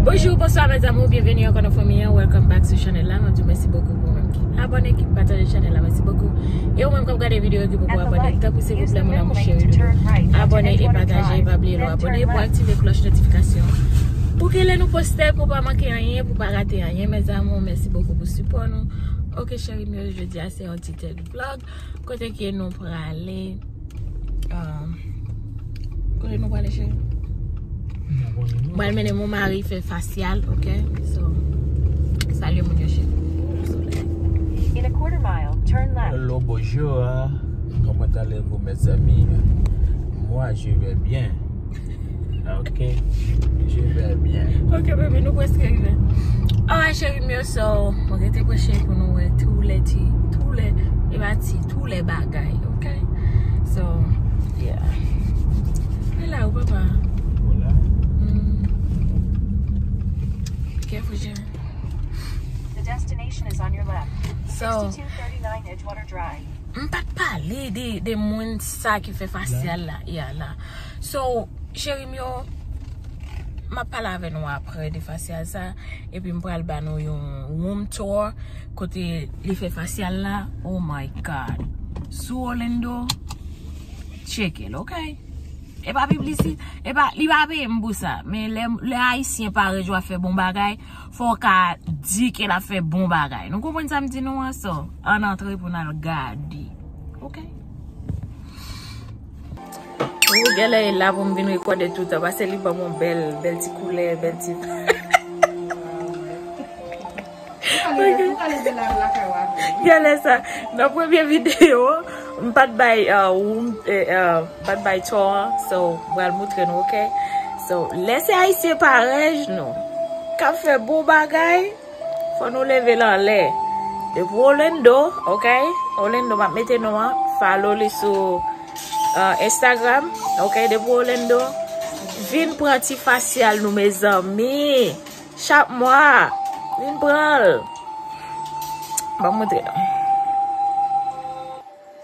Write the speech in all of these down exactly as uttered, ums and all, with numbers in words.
Bonjou, bonswa, mèzamour, byenveni ankò nan fanmi an. Welcome back sou chanèl la. Mwen di w mèsi bokou pou ou menm ki abòne, ki pataje chanèl la. Mèsi bokou. E ou menm k ap gade videyo ki poko abòne, tanpri silvouplè, mon amour chéri doudou, abòne e pataje, e pa bliye lè w abòne pou aktive klòch notifikasyon. Pou ke lè nou poste, pou pa manke anyen, pou pa rate anyen, mèzamour, mèsi bokou pou sipò nou. Ok, cheri m yo, jodi a se yon ti tèt vlog. Kote ke nou prale? Um, kote nou prale, cheri? M pral mennen mon mari fè fasyal, ok? So, salye moun yo, cheri. Bonjou, solèy. In a quarter mile, turn left. Hello, bonjour. Comment allez-vous, mes amis? Moi, je vais bien. Ok, je vais bien. Ok, baby, nou prèske rive. Alright, cheri m yo, so, mwen rete branche pou nou wè tou lè ti, tou lè, e pa ti, tou lè bagay, ok? So, yeah. E la ou, papa? Hola. Mm. Careful, cheri. The destination is on your left. So, sixty-two thirty-nine Edgewater Drive. M pa t pale de, de moun sa ki fè fasyal la, ya la. So, cheri m yo, m ap pale avè nou apre de fasyal sa, epi m pral ba nou yon room tour kote li fè fasyal la. Oh my God. Sou Orlando, tcheke l, ok? E pa piblisi-, e pa, li pa peye m pou sa. Men lè, lè Ayisyen parèy w ap fè bon bagay, fò w ka di ke l ap fè bon bagay. Nou konprann sa m di nou an? So, ann antre pou n al gade. Ok? Ou genlè e la pou m vin rekòde toutan, paske li ban m yon bèl, bèl ti koulè, bèl ti. Genlè sa, nan premye videyo, m pa t bay, uh, room, eh, uh, m pa t bay tour an, so, m pral montre nou, ok? So, lè se Ayisyen parèy nou k ap fè bon bagay, fò nou leve l anlè. Depi Orlando, ok? Orlando, m ap mete non an, follow li sou, uh, Instagram, ok? Depi Orlando, vin pran ti fasyal nou, mezanmi. Chak mwa, vin pran l. Ban m montre nou.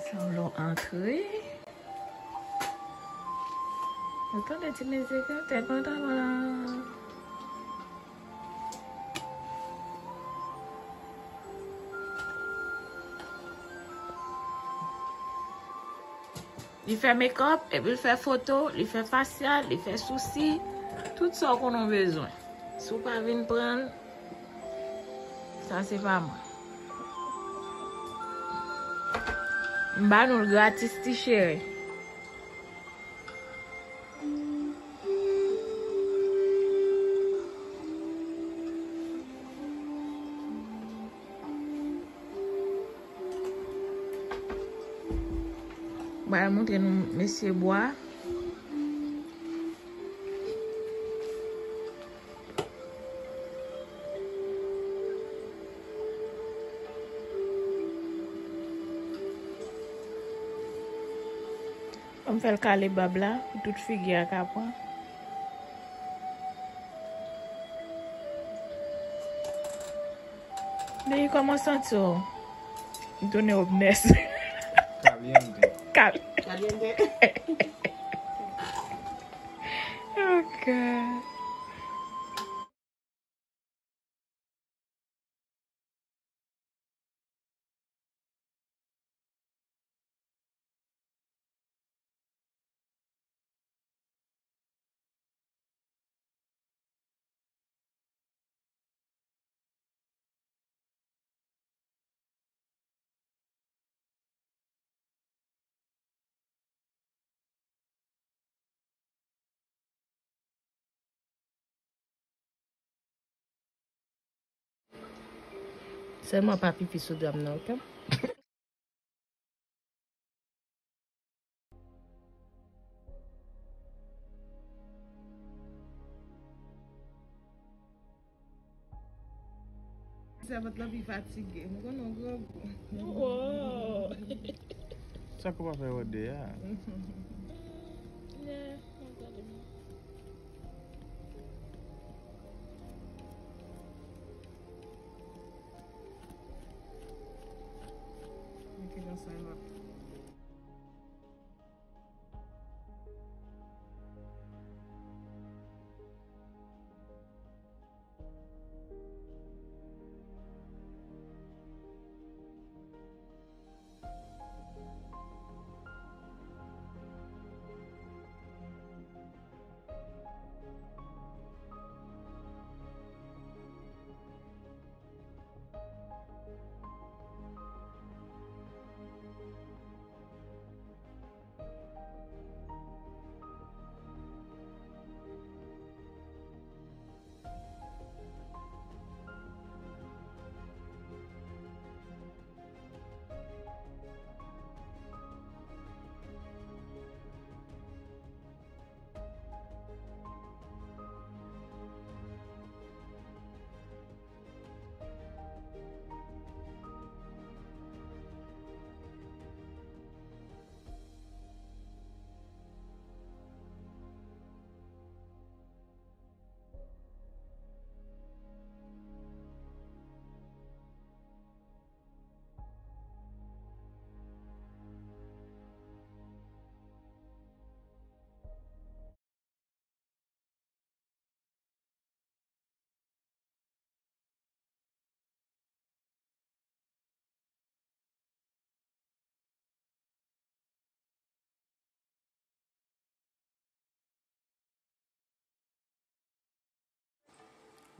Sa w lè w antre. Ou tande ti mizik la, tèt mwen ta mal. Li fè makeup, epi l fè foto, li fè fasyal, li fè sousi, tout sa w konnen w bezwen. Si w pa vin pran l, sa se pa mwen. M ba nou l gratis, ti cheri. Mwen al montre nou mesye bwa. An m fè l kale bab la pou tout figi a ka pran. Baby, kòman w santi w? M tounen obnès. Caliente. Cal- Caliente. Oh God. Sèlman pa pipi sou dra m nan, ok? Sèvant lan pi fatige. M konnen w grangou. Oh. Sa k ou pa fè wè de a? Yeah, m ap gade m. Mete nan sa yo.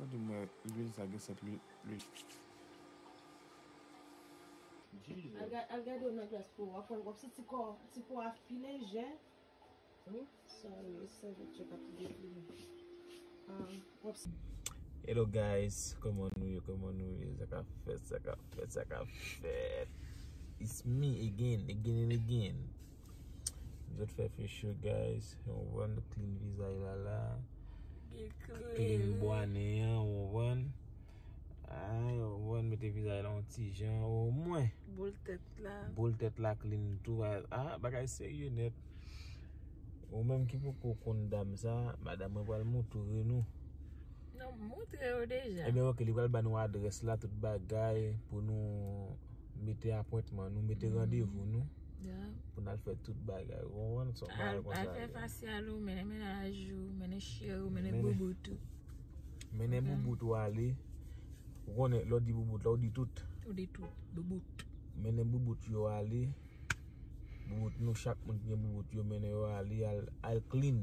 Di mwen, lwil sa gen sèt lwil, lwil. Al ga-, al gade w nan glas pou w, w ap wè, w ap santi kò, ti po a pi lejè. Wi. Sorry, sèvèt yo k ap deplime. Ah, w ap s- Hello guys, kòman nou ye, kòman nou ye, sa k ap fèt, sa k ap fèt, sa k ap fèt. It's me again, again and again. M sot fè facial, guys. Yon bon clean vizaj la la. Clean bwa nen an, ou konprann? Ah, ou konprann, mete vizaj la yon ti jan, omwen. Boul tèt la. Boul tèt la clean tou. Ah, bagay serye nèt. Ou menm ki poko konn dam sa, madanm mwen pral montre nou. Non, montre yo deja. Ebyen, ok, li pral ba nou adrès la, tout bagay pou nou mete apwentman, nou mete randevou nou. Pou n al fè tout bagay. Ou konprann? Se yon bagay konsa. Al fè fasyal ou, mennen mennaj ou, mennen cheri ou, mennen boubout ou. Mennen boubout ou ale. Ou konnen, lè w di boubout la, ou di tout. Ou di tout. Boubout. Mennen boubout yo ale. Boubout nou, chak moun ki gen boubout yo, mennen yo ale, al, al clean.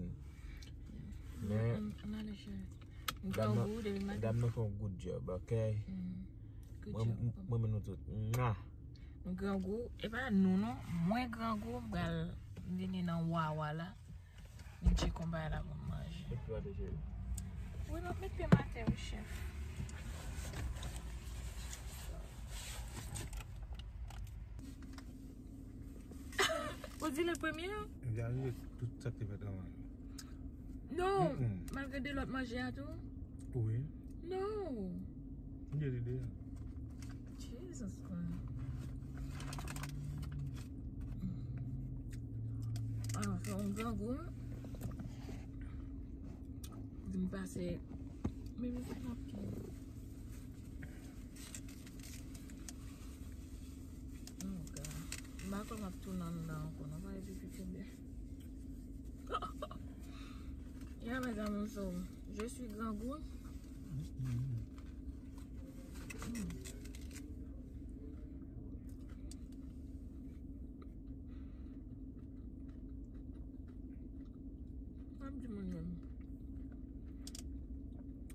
Men, dam nan, dam nan fè yon good job, ok? Mwen, mwen, mwen, nou tout. Mwa. Nou grangou, e pa nou non, mwen grangou, m pral vini nan wawa la. Vin tcheke yon bagay la pou m manje. Met pye w atè, cheri. Wi, m ap met pye m atè, wi, chèf. Ou di le premye an? Li arive tout sa k te fèt anvan yo. Non, malgre de lòt manje a tou? Wi. Non. M te di deja. Jesus Christ. Ah, fè yon grangou. Di m pase. Men m ap Oh God. M pa kwè m ap tounen anndan ankò non, pa epi pi konbyen. Yeah, mes amours, so, je suis grangou. Mm. M ap di moun yo.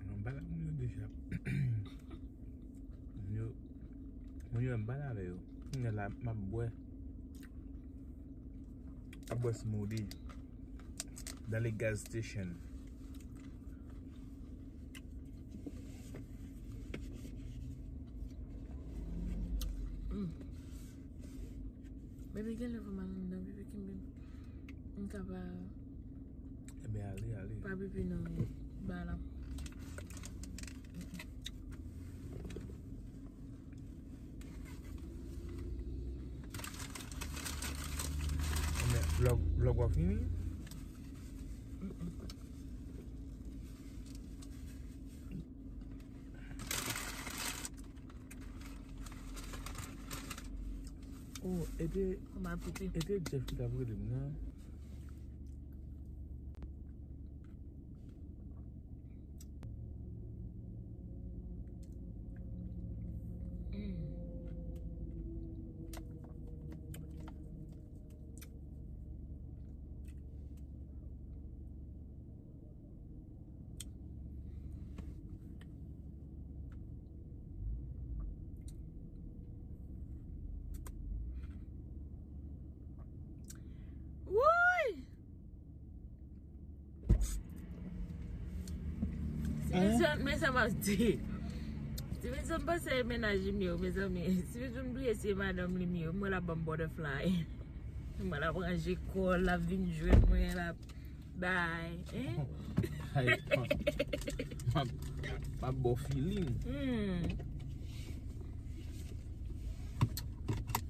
Yon bagay moun yo deja. Moun yo, moun yo m pale avè yo. Kounye a la, m ap bwè. M ap bwè smoothie. Dans les gas station. Mm. Baby, gen lè fò m al anndan, baby, kenbe m. M ka pa. Ebyen, ale, ale. Pa pipi nan ba la. Ebyen, vlog, vlog w ap fini? Oh, e te, e te Jeff ki t ap rele m nan. Mm. Wouy! Stevenson, men sa m ap di. Stevenson panse e mennaj li m yo, mezanmi. Stevenson bliye se madanm li m yo. Mwen l ap ban m butterfly. Mwen l ap ranje kò l, l ap vin jwenn mwen, l ap bay, hein? Ay, m ap, m ap ba w feeling. Hmm.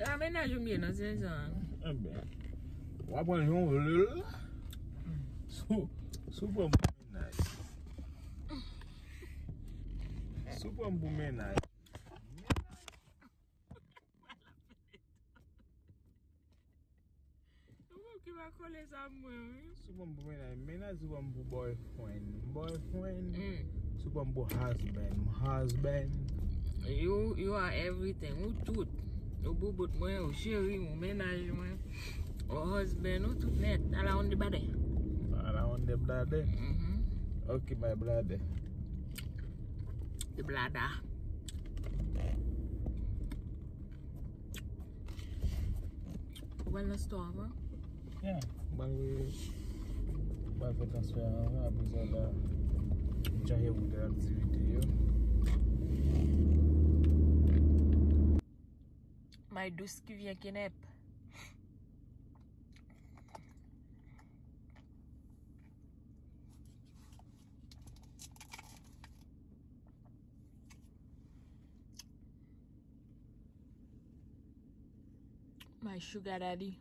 A mennaj ou m ye nan Senjan. Ebyen, w ap pran yon vle l. Sou, sou pran pou mennaj. Sou pran pou mennaj. Ou menm ki pa kole sa mwen, wi. Sou pran m pou mennaj, mennaj, sou pran m pou boyfriend, boyfriend. Mm. Sou pran m pou husband, husband. You, you are everything. Ou tout. Ou boubout mwen, ou cheri, ou mennaj mwen, ou husband, ou tout nèt. All around the body. All around the body. Mm-hmm. Ok, my brother. de blada. Ou pral nan store avan? Yeah, m pral, m pral fè transfè an avan, apre sa la, m chache wout ak aktivite yo. My douce qui vient Kenep. My sugar daddy.